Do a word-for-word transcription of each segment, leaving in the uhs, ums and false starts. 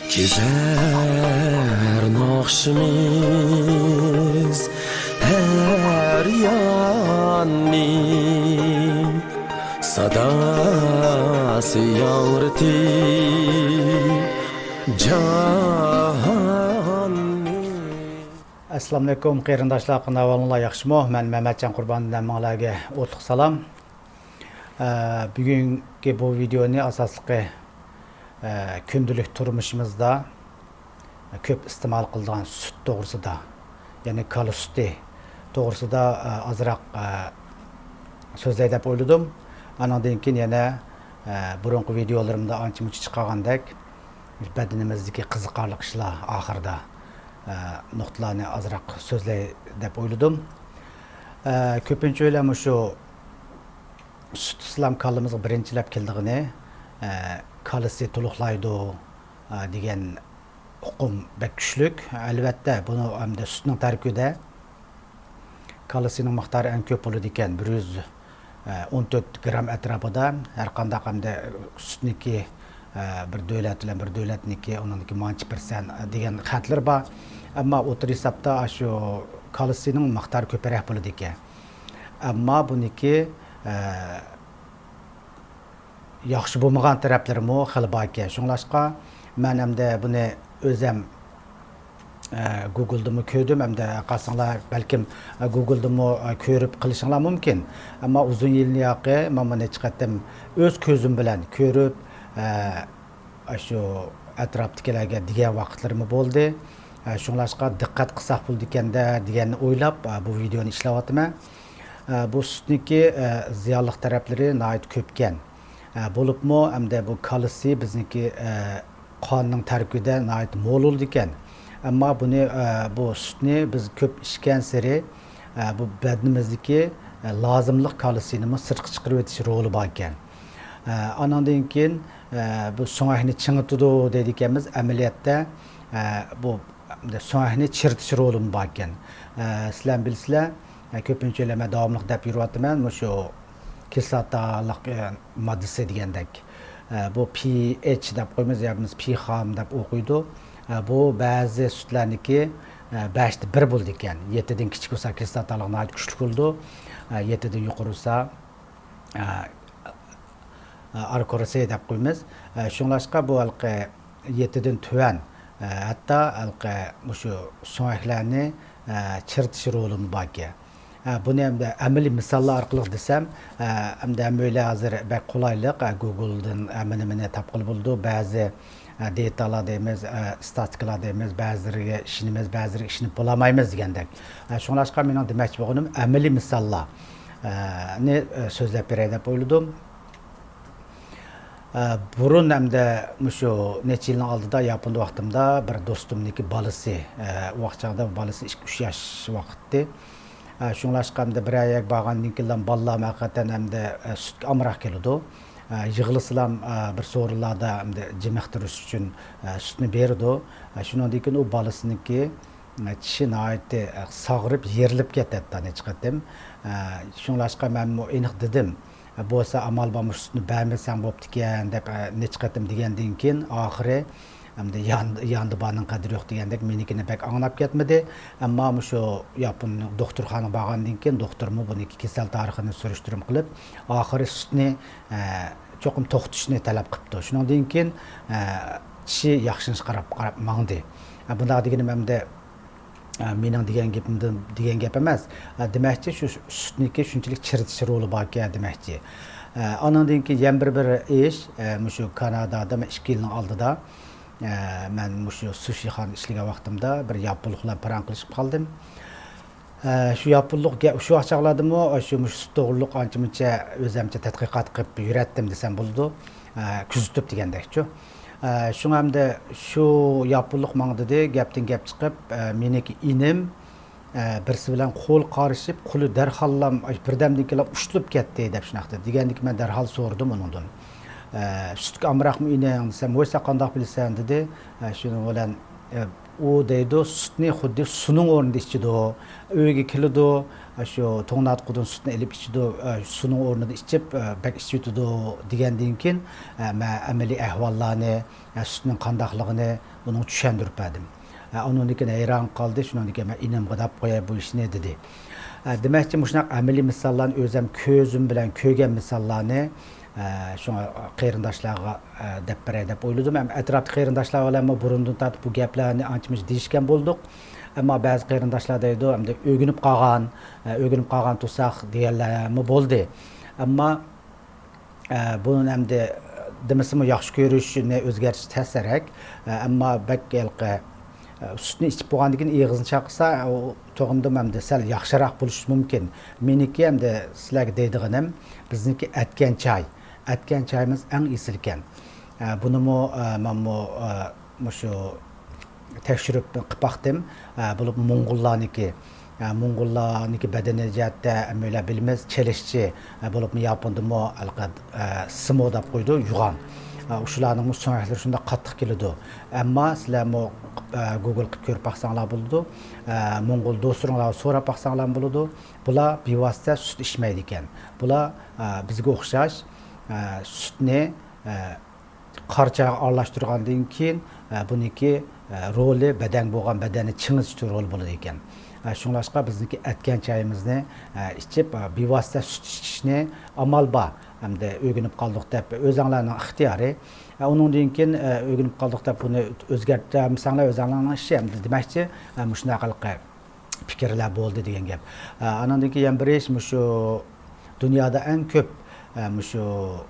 كېزەر ناخشىمىز ھەر ياننى، ساداسى ياڭرىتىپ جاھاننى. ئەسسالامۇئەلەيكۇم، قېرىنداشلار، قانداق ئەھۋالىڭلار، ياخشىمۇ؟ مەن مەمەتجان قۇربان، ھەممىڭلارگە ئوتلۇق سالام. ئە، بۈگۈنكى بۇ ۋىدېئونى ئاساسلىقى، ئە، كۈندىلىك تۇرمۇشىمىزدا كۆپ ئىستېمال قىلىدىغان سۈت توغرىسىدا، يەنى كالا سۈتى توغرىسىدا، ئە، ئازراق، ئە، سۆزلەي دەپ ئويلىدىم. ئانىڭدىن كېيىن يەنە، ئە، بۇرۇنقى ۋىدېئولىرىمدا ئانچە-مۇنچە چىقارغاندەك بەدىنىمىزدىكى قىزىقارلىق ئىشلار ئاخىرىدا، ئە، نۇقتىلارنى ئازراق سۆزلەي دەپ ئويلىدىم. ئە، كۆپىنچە ئۆيلەر مۇشۇ سۈت ئىسلام كالىمىزغا بىرىنچىلەپ كېلىدىغىنى، ئە، كالىسى تولۇقلايدۇ، ئە، دېگەن ئۇقۇم بەك كۈچلۈك. ئەلۋەتتە، بۇنى ئەمدى سۈتنىڭ تەركىبىدە كالسىينىڭ مىقدارى ئەڭ كۆپ بولىدىكەن، بىر يۈز ئون تۆت گرام ئەتراپىدا. ھەر قانداق ئەمدى سۈتنىكى، ئە، بىر دۆلەت بىلەن بىر دۆلەتنىكى، ئۇنىڭدىكى مانچە پىرسەنت دېگەن خەتلىرى بار. ئەمما ئوتتۇرا ھېسابتا شۇ كالسىينىڭ مىقدارى كۆپرەك بولىدىكەن. ئەمما بۇنىكى، ئە، ياخشى بولمىغان تەرەپلىرىمۇ خېلى باركەن. شۇڭلاشقا مەن ئەمدى بۇنى ئۆزەم، ئە، گۇگلدىمۇ كۆردۈم، ئەمدى قالساڭلار بەلكىم، ئە، گۇگلدىمۇ، ئە، كۆرۈپ قېلىشىڭلار مۇمكىن. ئەمما ئۇزۇن يىلنى ياقى مانا نەچچە قېتىم ئۆز كۆزۈم بىلەن كۆرۈپ، ئە، ئاشۇ ئەتراپتىكىلەرگە دېگەن ۋاقىتلىرىمۇ بولدى. ئە، شۇڭلاشقا دىققەت قىلساق بولىدىكەندە دېگەننى ئويلاپ، ئە، بۇ ۋىدېئونى ئىشلەۋاتىمەن. ئە، بۇ سۈتنىكى، ئە، زىيانلىق تەرەپلىرى ناھايىتى كۆپكەن. ئە، بولۇپمۇ ئەمدى بۇ كالسىي بىزنىڭكى، ئە، قاننىڭ تەركىبىدە ناھايىتى مول بولىدىكەن. ئەمما بۇنى، ئە، بۇ سۈتنى بىز كۆپ ئىچكەنسېرى، ئە، بۇ بەدىنىمىزدىكى، ئە، لازىملىق كالسىينىمۇ سىرتقا چىقىرىۋېتىش رولى باركەن. ئە، ئانىڭدىن كېيىن، ئە، بۇ سۆڭەكنى چىڭىتىدۇ دەيدىكەنمىز. ئەمەلىيەتتە، ئە، بۇ سۆڭەكنى چىرىتىش رولىمۇ باركەن. ئە، سىلەر بىلىسىلەر، ئە، كۆپىنچە مەن داۋاملىق دەپ يۈرۈۋاتىمەن، مۇشۇ كىسلاتالىق، ئە، ماددىسى دېگەندەك. ئە، بۇ پى ئېچ دەپ قويىمىز، يا بولمىسا پى خام دەپ ئوقۇيدۇ. ئە، بۇ بەزى سۈتلەرنىڭكى، ئە، بەشتە بىر بولىدىكەن. يەتتىدىن كىچىك بولسا كىسلاتالىق ناھايىتى كۈچلۈك بولىدۇ. ئە، يەتتىدىن يۇقىرى بولسا، ئە، ئە، ئاركورسى دەپ قويىمىز. ئە، شۇڭلاشقا بۇ ھېلىقى يەتتىدىن تۆۋەن، ئە، ھەتتا ھېلىقى مۇشۇ سۆڭەكلەرنى، ئە، چىرىتىش رولىمۇ باركەن. ئە، بۇنى ئەمدى ئەمەلىي مىساللار ئارقىلىق دېسەم، ئە، ئەمدى ھەممەيلەن ھازىر بەك قولايلىق، ئە، گۇگلدىن ھەممىنى مېنى تاپقىلى بولىدۇ. بەزى، ئە، دېتاللار دەيمىز، ئە، ئىستاتىستىكىلار دەيمىز، بەزىلىرىگە ئىشىنىمىز، بەزىلىرىگە ئىشىنىپ بولالمايمىز دېگەندەك. ئە، شۇڭلاشقا مېنىڭ دېمەكچى بولغىنىم ئەمەلىي مىساللار، ئە، نى، ئە، سۆزلەپ بېرەي دەپ ئويلىدىم. ئە، بۇرۇن ئەمدى مۇشۇ نەچچە يىلنىڭ ئالدىدا ياپوندا ۋاقتىمدا بىر دوستۇمنىڭكى بالىسى، ئە، ئۇ ۋاقىت چاغدا بالىسى ئىككى، ئۈچ ياش ۋاقىتتى. ئە، شۇڭلاشقا ئەمدى بىرەر يەرگە بارغاندىن كېيىنلا بالىلارمۇ ھەقىقەتەن ئەمدى، ئە، سۈتكە ئامراق كېلىدۇ. ئە، يىغلىسىلام، ئە، بىر سورۇنلاردا ئەمدى جىمىقتۇرۇش ئۈچۈن، ئە، سۈتنى بېرىدۇ. ئە، شۇنىڭدىن كېيىن ئۇ بالىسىنىڭكى چىشى ناھايىتى ساغرىپ، يېرىلىپ كېتەتتى نەچچە قېتىم. شۇڭلاشقا مەنمۇ ئېنىق دېدىم، بولسا ئامال بار، مۇشۇ سۈتنى بەرمىسەڭ بوپتىكەن دەپ، نەچچە قېتىم دېگەندىن كېيىن، ئاخىرى ئەمدى يان-، ياندا بارنىڭ قەدرى يوق دېگەندەك مېنىڭكىنى بەك ئاڭلاپ كەتمىدى. ئەمما مۇشۇ ياپون دوختۇرخانىغا بارغاندىن كېيىن، دوختۇرمۇ بۇنىڭكى كېسەل تارىخىنى سۈرۈشتۈرۈم قىلىپ، ئاخىرى سۈتنى، ئە، چوقۇم توختىتىشنى تەلەپ قىپتۇ. شۇنىڭدىن كېيىن، ئە، چىشى ياخشىلىنىشقا قاراپ، قاراپ ماڭدى. ئە، بۇنداق دېگىنىم ئەمدى، ئە، مېنىڭ دېگەن گېپىمدىن، دېگەن گەپ ئەمەس. ئە، دېمەكچى، شۇ سۈتنىكى شۇنچىلىك چىرىتىش رولى باركەن دېمەكچى. ئە، ئانىڭدىن كېيىن يەنە بىر، بىر ئىش، ئە، مۇشۇ كانادادا مەن ئىككى يىلنىڭ ئالدىدا، ئە، مەن مۇشۇ سۇشىخانا ئىشلىگەن ۋاقتىمدا بىر ياپونلۇق بىلەن پاراڭ قىلىشىپ قالدىم. ئە، شۇ ياپونلۇق گە-، شۇ چاغلاردىمۇ شۇ مۇشۇ سۈت توغرۇلۇق ئانچە مۇنچە ئۆزەمچە تەتقىقات قىلىپ يۈرەتتىم دېسەم بولىدۇ. ئە، كۆزىتىپ دېگەندەكچۇ. ئە، شۇڭا ئەمدى شۇ ياپونلۇق ماڭا دېدى، گەپتىن گەپ چىقىپ، ئە، مېنىڭكى ئىنىم، ئە، بىرسى بىلەن قول قارىشىپ، قولى دەرھاللام، ئاي، بىردەمدىن كېيىن ئۇچۇلۇپ كەتتى دەپ شۇنداق دېدى. دېگەندىكىن مەن دەرھال سورىدىم ئۇنىڭدىن. ئە، سۈتكە ئامراقمۇ ئىنىڭ دېسەم، ۋوي، سەن قانداق بىلىسەن دېدى. ئە، شۇنىڭ بىلەن ئۇ دەيدۇ، سۈتنى خۇددى سۇنىڭ ئورنىدا ئىچىدۇ. ئۆيگە كېلىدۇ، شۇ توڭلاتقۇدىن سۈتنى ئېلىپ ئىچىدۇ، سۇنىڭ ئورنىدا ئىچىپ، بەك ئىچىۋېتىدۇ دېگەندىن كېيىن، مەن ئەمەلىي ئەھۋاللارنى، سۈتنىڭ قانداقلىقىنى ئۇنىڭغا چۈشەندۈرۈپ بەردىم. ئۇنىڭدىن كېيىن ھەيران قالدى، شۇنىڭدىن كېيىن مەن ئىنىمغا دەپ قوياي بۇ ئىشنى دېدى. دېمەكچى، مۇشۇنداق ئەمەلىي مىساللارنى ئۆزۈم كۆزۈم بىلەن كۆرگەن مىساللارنى، شۇڭا قېرىنداشلارغا دەپ بېرەي دەپ ئويلىدىم. ھەم ئەتراپتىكى قېرىنداشلار بىلەنمۇ بۇرۇندىن تارتىپ بۇ گەپلەرنى ئانچە-مۇنچە دېيىشكەن بولدۇق. ئەمما بەزى قېرىنداشلار دەيدۇ، ئەمدى ئۆگىنىپ قالغان، ئۆگىنىپ قالغان تۇرساق دېگەنلەرمۇ بولدى. ئەمما بۇنى ئەمدى دېمىسىمۇ ياخشى كۆرۈشنى ئۆزگەرتىش تەسرەك. ئەمما بەك ھېلىقى، سۈتنى ئىچىپ بولغاندىن كېيىن ئېغىزنى چاقىسا، ئۇ تۇغۇمدىمۇ ئەمدى سەل ياخشىراق بولۇشى مۇمكىن. مېنىڭكى ئەمدى سىلەرگە دەيدىغىنىم، بىزنىڭكى ئەتكەن چاي. ئەتكەن چايىمىز ئەڭ ئېسىلكەن. بۇنىمۇ مەنمۇ مۇشۇ تەكشۈرۈپ قىلىپ باقتىم. بولۇپ موڭغۇللارنىڭكى، موڭغۇللارنىڭكى بەدىنى جەھەتتە ھەممەيلەن بىلىمىز، چېلىشچى، بولۇپمۇ ياپوندىمۇ ھېلىقى، سىمو دەپ قويىدۇ، يوغان. ئۇشۇلارنىڭمۇ سۆڭەكلىرى شۇنداق قاتتىق كېلىدۇ. ئەمما سىلەرمۇ گوگل قىلىپ كۆرۈپ باقساڭلار بولىدۇ. موڭغۇل دوستلىرىڭلارغا سوراپ باقساڭلار بولىدۇ. بۇلار بىۋاسىتە سۈت ئىچمەيدىكەن. بۇلار بىزگە ئوخشاش سۈتنى قارا چايغا ئارىلاشتۇرغاندىن كېيىن، ئە، بۇنىڭكى، ئە، رولى بەدەن بولغان بەدەننى چىڭىتىش رولى بولىدىكەن. ئە، شۇڭلاشقا بىزنىڭكى ئەتكەن چايىمىزنى، ئە، ئىچىپ، ئە، بىۋاسىتە سۈت ئىچىشنى ئامال بار. ئەمدى ئۆگىنىپ قالدۇق دەپ ئۆزەڭلارنىڭ ئىختىيارى. ئە، ئۇنىڭدىن كېيىن، ئە، ئۆگىنىپ قالدۇق دەپ بۇنى ئۆزگەرتەلمىسەڭلار ئۆزەڭلارنىڭ ئىشى. ئەمدى دېمەكچى، ئە، مۇشۇنداق ھېلىقى پىكىرلەر بولدى دېگەن گەپ. ئە، ئانىڭدىن كېيىن يەنە بىر ئىش، مۇشۇ دۇنيادا ئەڭ كۆپ، ئە، مۇشۇ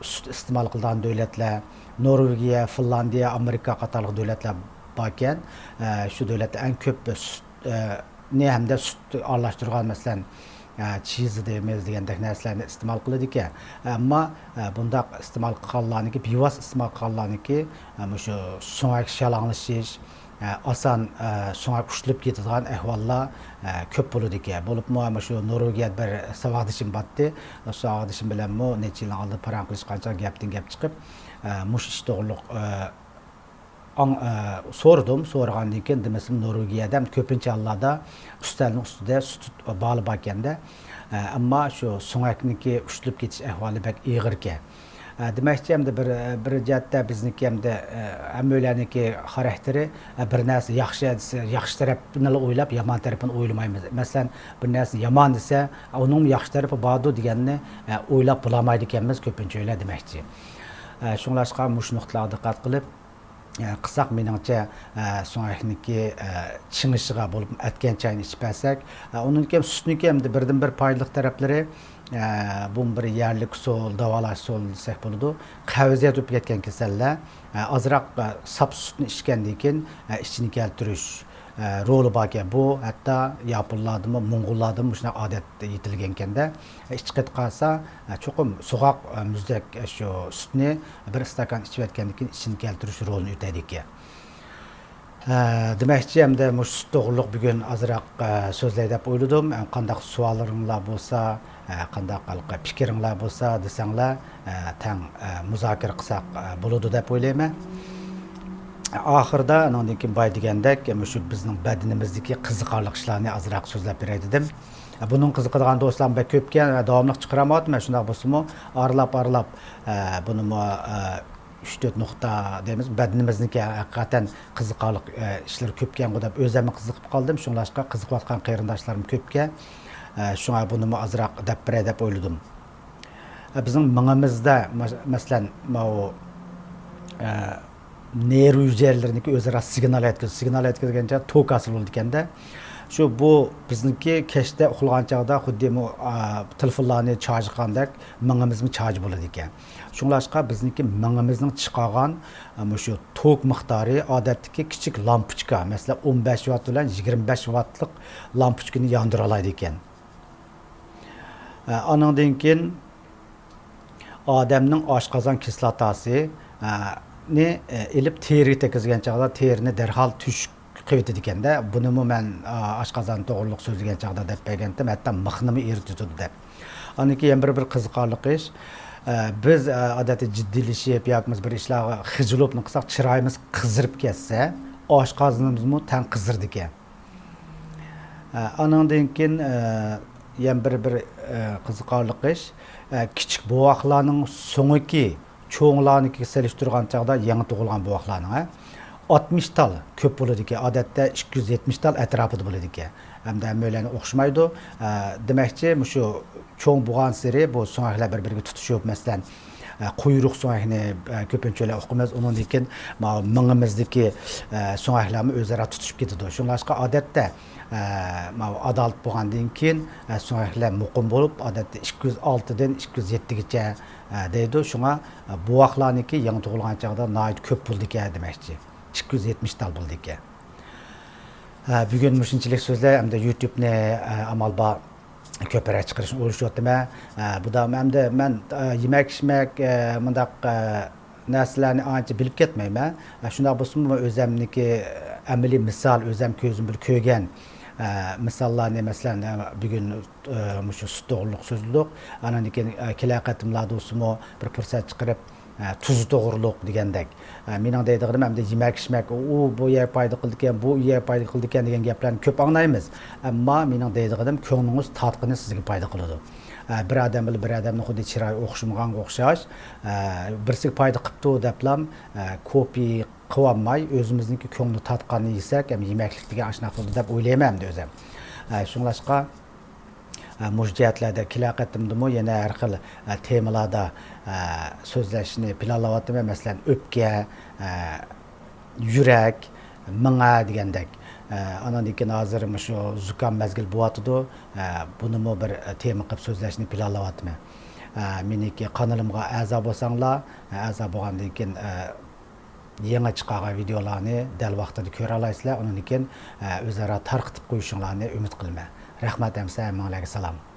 سۈت ئىستېمال قىلىدىغان دۆلەتلەر نورۋېگىيە، فىنلاندىيە، ئامېرىكا قاتارلىق دۆلەتلەر باركەن. ئە، شۇ دۆلەتتە ئەڭ كۆپ سۈت، ئە، نى ھەمدە سۈت ئارىلاشتۇرغان، مەسىلەن، ئە، چىز دەيمىز دېگەندەك نەرسىلەرنى ئىستېمال قىلىدىكەن. ئەمما، ئە، بۇنداق ئىستېمال قىلغانلارنىڭكى، بىۋاسىتە ئىستېمال قىلغانلارنىڭكى، ئە، مۇشۇ سۆڭەك شالاڭلىشىش، ئاسان، سۆڭەك ئۇشتۇلۇپ كېتىدىغان ئەھۋاللار كۆپ بولىدىكەن. بولۇپمۇ مۇشۇ نورۋېگىيەدە بىر ساۋاقدىشىم بارتتى. ساۋاقدىشىم بىلەنمۇ نەچچە يىلنىڭ ئالدىدا پاراڭ قىلىشقانچە گەپتىن گەپ چىقىپ، مۇشۇ ئىش توغرۇلۇق ئاڭ-، سورىدىم. سورىغاندىن كېيىن دېمىسىمۇ نورۋېگىيەدە كۆپىنچە ھاللاردا ئۈستەلنىڭ ئۈستىدە سۈت بالى باركەندە. ئەمما شۇ سۆڭەكنىڭكى ئۇشتۇلۇپ كېتىش ئەھۋالى بەك ئېغىركەن. ئە، دېمەكچى، ئەمدى بىر، بىر جەھەتتە بىزنىڭكى ئەمدى، ئە، ھەممەيلەننىڭكى خاراكتېرى، ئە، بىر نەرسە ياخشى دېسە، ياخشى تەرەپنىلا ئويلاپ، يامان تەرىپىنى ئويلىمايمىز. مەسىلەن، بىر نەرسە يامان دېسە، ئۇنىڭمۇ ياخشى تەرىپى باردۇ دېگەننى، ئە، ئويلاپ بولالمايدىكەنمىز كۆپىنچە ئۆيلەر دېمەكچى. ئە، شۇڭلاشقا مۇشۇ نۇقتىلارغا دىققەت قىلىپ، ئە، قىلساق، مېنىڭچە، ئە، سۆڭەكنىڭكى، ئە، چىڭىشىغا بولۇپ ئەتكەن چاينى ئىچىپ بەرسەك، ئە، ئۇنىڭ كېيىن سۈتنىڭكى ئەمدى بىردىن بىر پايدىلىق تەرەپلىرى، ئە، بۇمۇ بىر يەرلىك ئۇسۇل، داۋالاش ئۇسۇلى دېسەك بولىدۇ. قەۋزىيەت بولۇپ كەتكەن كېسەللەر، ئە، ئازراق، ئە، ساپ سۈتنى ئىچكەندىن كېيىن، ئە، ئىچىنى كەلتۈرۈش، ئە، رولى باركەن. بۇ ھەتتا ياپونلاردىمۇ، موڭغۇللاردىمۇ مۇشۇنداق ئادەت يېتىلگەنكەندە. ئىچى قېتىپ قالسا، چوقۇم سوغۇق، مۇزدەك شۇ سۈتنى بىر ئىستاكان ئىچىۋەتكەندىن كېيىن ئىچىنى كەلتۈرۈش رولىنى ئۆتەيدىكەن. دېمەكچى، ئەمدى مۇشۇ سۈت توغرۇلۇق بۈگۈن ئازراق سۆزلەي دەپ ئويلىدىم. قانداق سوئاللىرىڭلار بولسا، قانداق ھېلىقى پىكرىڭلار بولسا دېسەڭلار، تەڭ مۇزاكىرە قىلساق بولىدۇ دەپ ئويلايمەن. ئاخىرىدا ئانىڭدىن كېيىن بايا دېگەندەك، مۇشۇ بىزنىڭ بەدىنىمىزدىكى قىزىقارلىق ئىشلارنى ئازراق سۆزلەپ بېرەي دېدىم. بۇنىڭغا قىزىقىدىغان دوستلارمۇ بەك كۆپكەن، داۋاملىق چىقىرالمايۋاتىمەن. شۇنداق بولسىمۇ، ئارىلاپ-ئارىلاپ، بۇنىمۇ، ئۈچ تۆت نۇقتا دەيمىز، بەدىنىمىزنىڭكى ھەقىقەتەن قىزىقارلىق، ئىشلىرى كۆپكەنغۇ دەپ ئۆزۈممۇ قىزىقىپ قالدىم. شۇڭلاشقا قىزىقىۋاتقان قېرىنداشلارمۇ كۆپكەن. شۇڭا بۇنىمۇ ئازراق دەپ بېرەي دەپ ئويلىدىم. بىزنىڭ مېڭىمىزدە، مەس-، مەسىلەن، ماۋۇ، نېرۋا ھۈجەيرىلىرىنىڭكى ئۆزئارا سىگنال يەتكۈزۈش، سىگنال يەتكۈزگەن چاغدا توك ھاسىل بولىدىكەندە. شۇ بۇ بىزنىڭكى كەچتە ئۇخلىغان چاغدا خۇددى مۇ-، ئا، تېلېفونلارنى چارج قىلغاندەك مېڭىمىزمۇ چارج بولىدىكەن. شۇڭلاشقا بىزنىڭكى مېڭىمىزنىڭ چىقارغان، ئا، مۇشۇ توك مىقدارى ئادەتتىكى كىچىك لامپۇچكا، مەسىلەن، ئون بەش ۋات بىلەن يىگىرمە بەش ۋاتلىق لامپۇچكىنى ياندۇرالايدىكەن. ئا، ئانىڭدىن كېيىن ئادەمنىڭ ئاشقازان كىسلاتاسى، ئە، نى، ئە، ئېلىپ تېرىگە تەگكۈزگەن چاغدا تېرىنى دەرھال تۆشۈك قىلىۋېتىدىكەندە. بۇنىمۇ مەن، ئا، ئاشقازان توغرۇلۇق سۆزلىگەن چاغدا دەپ بەرگەنتىم، ھەتتا مىخنىمۇ ئېرىتىۋېتىدۇ دەپ. ئاندىن كېيىن يەنە بىر، بىر قىزىقارلىق ئىش، ئە، بىز، ئە، ئادەتتە جىددىيلىشىپ ياكى بىر ئىشلارغا خىجىل بولۇپ نېمە قىلساق، چىرايىمىز قىزىرىپ كەتسە، ئاشقازىنىمىزمۇ تەڭ قىزىرىدىكەن. ئە، ئانىڭدىن كېيىن، ئە، يەنە بىر، بىر، ئە، قىزىقارلىق ئىش، ئە، كىچىك بوۋاقلارنىڭ سۆڭىكى چوڭلارنىڭكىگە سېلىشتۇرغان چاغدا يېڭى تۇغۇلغان بوۋاقلارنىڭ، ئە، ئاتمىش تال كۆپ بولىدىكەن. ئادەتتە ئىككى يۈز يەتمىش تال ئەتراپىدا بولىدىكەن. ھەمدە ھەممەيلەن ئوخشىمايدۇ. ئە، دېمەكچى، مۇشۇ چوڭ بولغانسېرى بۇ سۆڭەكلەر بىر-بىرىگە تۇتىشىپ، مەسىلەن، ئە، قۇيرۇق سۆڭەكنى، ئە، كۆپىنچە ئۇقىمىز. ئۇنىڭدىن كېيىن ماۋۇ مېڭىمىزدىكى، ئە، سۆڭەكلەرمۇ ئۆزئارا تۇتىشىپ كېتىدۇ. شۇڭلاشقا ئادەتتە، ئە، ماۋۇ ئادالت بولغاندىن كېيىن، ئە، سۆڭەكلەر مۇقىم بولۇپ، ئادەتتە ئىككى يۈز ئالتىدىن ئىككى يۈز يەتتىگىچە، ئە، دەيدۇ. شۇڭا، ئە، بوۋاقلارنىڭكى يېڭى تۇغۇلغان چاغدا ناھايىتى كۆپ بولىدىكەن دېمەكچى. ئىككى يۈز يەتمىش تال بولىدىكەن. ئە، بۈگۈن مۇشۇنچىلىك سۆزلەپ، ئەمدى يۇتۇبنى، ئە، ئامال بار كۆپرەك چىقىرىشنى ئويلىشىۋاتىمەن. ئە، بۇدا ئەمدى مەن، ئە، يېمەك-ئىچمەك، ئە، مۇنداق، ئە، نەرسىلەرنى ئانچە بىلىپ كەتمەيمەن. ئە، شۇنداق بولسىمۇ، ئۆزەمنىكى ئەمەلىي مىسال، ئۆزەم كۆزۈم بىلەن كۆرگەن، ئە، مىساللارنى، مەسىلەن، ئە، بۈگۈن، ئە، مۇشۇ سۈت توغرىلىق سۆزلىدۇق. ئانىڭدىن كېيىن، ئە، كېلەر قېتىملاردا بولسىمۇ، بىر پۇرسەت چىقىرىپ، ئە، تۇز توغرۇلۇق دېگەندەك. ئە، مېنىڭ دەيدىغىنىم ئەمدى يېمەك-ئىچمەك، ئۇ بۇ يەرگە پايدا قىلىدىكەن، بۇ يەرگە پايدا قىلىدىكەن دېگەن گەپلەرنى كۆپ ئاڭلايمىز. ئەمما مېنىڭ دەيدىغىنىم، كۆڭلىڭىز تارتقىنى سىزگە پايدا قىلىدۇ. ئە، بىر ئادەم بىلەن بىر ئادەمنىڭ خۇددى چىرايى ئوخشىمىغانغا ئوخشاش، ئە، بىرسىگە پايدا قىپتۇ دەپلا، ئە، كوپىي قىلىۋالماي، ئۆزىمىزنىڭكى كۆڭلى تارتقاننى يېسەك، ھەم يېمەكلىك دېگەن ئاشۇنداق بولىدۇ دەپ ئويلايمەن ئەمدى ئۆزۈم. ئە، شۇڭلاشقا، ئە، مۇشۇ جەھەتلەردە كېلەر قېتىمدىمۇ يەنە ھەر خىل، ئە، تېمىلاردا، ئە، سۆزلەشنى پىلانلاۋاتىمەن. مەسىلەن، ئۆپكە، ئە، يۈرەك، مېڭە دېگەندەك. ئە، ئانىڭدىن كېيىن ھازىر مۇشۇ زۇكام مەزگىلى بولۇۋاتىدۇ. ئە، بۇنىمۇ بىر، ئە، تېما قىلىپ سۆزلەشنى پىلانلاۋاتىمەن. ئە، مېنىڭكى قانىلىمغا ئەزا بولساڭلار، ئە، ئەزا بولغاندىن كېيىن، ئە، يېڭى چىقارغان ۋىدېئولارنى دەل ۋاقتىدا كۆرەلايسىلەر. ئۇنىڭدىن كېيىن، ئە، ئۆزئارا تارقىتىپ قويۇشۇڭلارنى ئۈمىد قىلىمەن. رەھمەت ئەمىسە، ھەممىڭلارغا سالام.